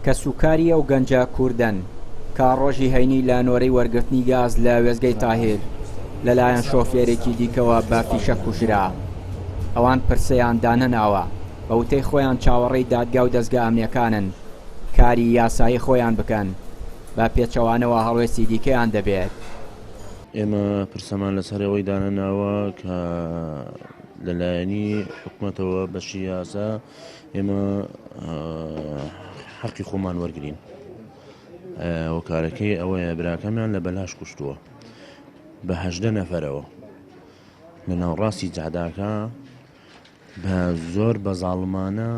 کەسوکاری ئەو گەنجە کوردەن کە ڕۆژی هەینی لە نۆرەی وەرگرتنی گاز لە وێستگەی تاهیر لەلایەن شۆفێرێکی دیکەوە بە فیشەک کوژرا. ئەوان پرسەیان دانەناوە، بە وتەی خۆیان چاوەڕێی دادگا و دەزگا ئەمنییەکانن کاری یاسایی خۆیان بکەن، بە پێچەوانەوە هەڵوێستی دیکەیان دەبێت. ئێمە پرسەمان لەسەر ئەوەی دانەناوە کە لەلایەنی حکومەتەوە بەشی یاسا ئێمە حەقی خۆمان وەرگین. هۆکارەکەی ئەوەیە براکەمیان لە بەلاش کوشتووە بە هەژدە نەفەرەوە لە ناوڕاستی جاداکە بە زۆر بە زاڵمانە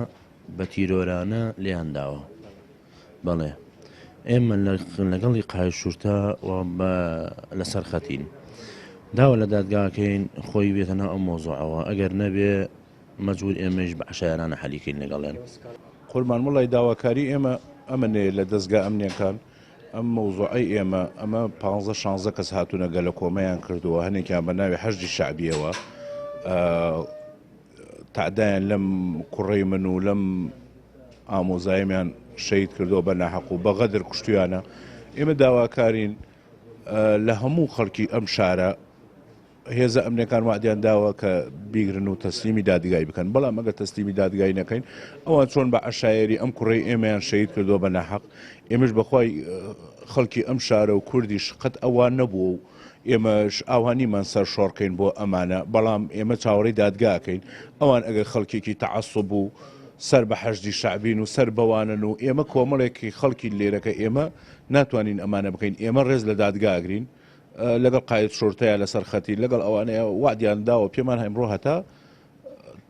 بە تیرۆرانە لێیان داوە. بەڵێ ئێمە لەگەڵی قای شورتە و بە لەسەر خەتین داوا لە دادگاکەین خۆی بێتە ناو ئەم مۆزوعەوە ئەگەر نەبێ مەجبور ئێمەیش بە عەشایەرانە حەلیکەین لەگەڵیان. قوربان وەڵای داواکاری ئێمە ئەمەنەیە لە دەزگا ئەمنیەکان ئەم مەوزوعەی ئێمە ئەمە پانزە شانزە کەس هاتوونە گەلەکۆمەیان کردووە هەنێکیان بە ناوی حەشدی شەعبیەوە تەعدایان لەم کوڕەی من و لەم ئامۆزایمیان شەهید کردووە بە ناحەق و بە غەدر کوشتویانە ئێمە داواکارین لە هەموو خەڵکی ئەم شارە هێزە ئەمنیەکان وادیان داوە کە بیگرن و تەسلیمی دادگای بکەن بەڵام ئەگەر تەسلیمی دادگای نەکەین ئەوان چۆن بە عشایری ئەم کوڕی ئێمەیان شەید کردووە بە ناحەق ئێمەش بەخوای خەڵکی ئەم شارە و کوردیش قەت ئەوان نەبووە و ئێمەش ئاوا نیمان سەر شۆڕکەین بۆ ئەمانە بەڵام ئێمە چاوەڕێی دادگا ئەکەین ئەوان ئەگەر خەڵکێکی تەعەسوب و سەر بە حەشدی شەعبین و سەر بەوانن و ئێمە کۆمەڵێکی خەڵکین لێرەکە ئێمە ناتوانین ئەمانە بکەین ئێمە ڕێز لە دادگا ئەگرین لەگەڵ قاید شۆرتەیە لەسەر خەتی لەگەڵ ئەوانەیە وعدیان داوە پێمان ئەمڕۆ هەتا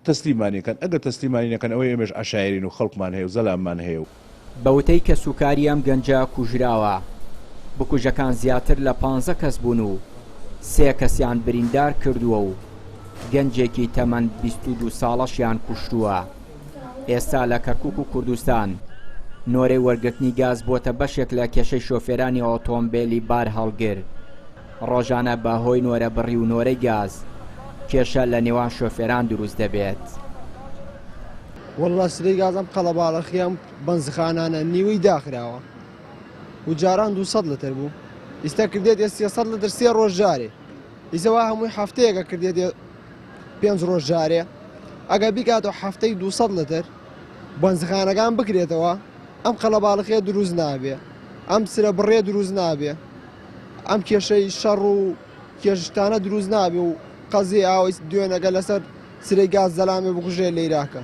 تەسلیمانی کەن ئەگەر تەسلیمانی نەکەن ئەوەی ئێمەش عەشایەرین و خەڵکمان هەیە و زەلاممان هەیە و. بە وتەی کەسوکاری ئەم گەنجە کوژراوە، بکوژەکان زیاتر لە پانزە کەس بوون و سێ کەسیان بریندار کردووە و گەنجێکی تەمەن 22 ساڵەشیان کوشتووە. ئێستا لە کەرکوک و کوردستان نۆرەی وەرگرتنی گاز بۆتە بەشێک لە کێشەی شۆفێرانی ئۆتۆمبێلی بارهەڵگر. ڕۆژانە بە هۆی نۆرە بڕی و نۆرەی گاز کێشە لە نێوان شۆفێران دروست دەبێت. وەڵا سرەی گاز ئەم قەڵەباڵەخی ئەم بەنزخانانە نیوەی داخراوە و جاران 200 لتر بوو ئیستا کردێت 300 لتر سێ ڕۆژ جارێ ئیسە وا هەمووی هەفتەیەکە کردێت پێنج ڕۆژ جارێ ئەگەر بیکاتەوە هەفتەی 200 لتر بەنزخانەکان بکرێتەوە ئەم قەڵەباڵخیە دروست نابێ ئەم سرە بڕێ دروست نابێ ئەم کێشەی شەڕ و کێشتانە دروست نابێ و قەزیەی ئاوەی دوێنەکە لەسەر سرەی گاز زەلامێ بکوژێ لەیراکە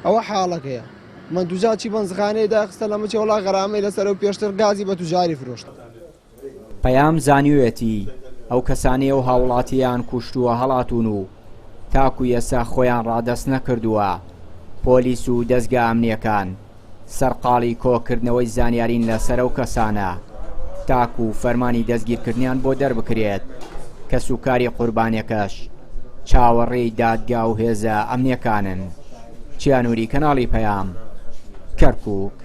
ئەوە حاڵەکەیە من دوجا چی بەنزخانەیە داخستە لە مچێ وڵا غەرامەی لەسەر و پێشتر گازی بە توجاری فرۆشت. پەیام زانیویەتی ئەو کەسانەی ئەو هاوڵاتییەیان کوشتووە هەڵاتوون و تاکو ئێستا خۆیان ڕادەست نەکردووە، پۆلیس و دەزگا ئەمنییەکان سەرقاڵی کۆکردنەوەی زانیارین لەسەر ئەو کەسانە تاکو فەرمانی دەستگیرکردنیان بۆ دەربکرێت، کەسوکاری قوربانیەکەش چاوەڕێی دادگا و هێزە ئەمنیەکانن. چیا نوری، کەناڵی پەیام، کەرکوک.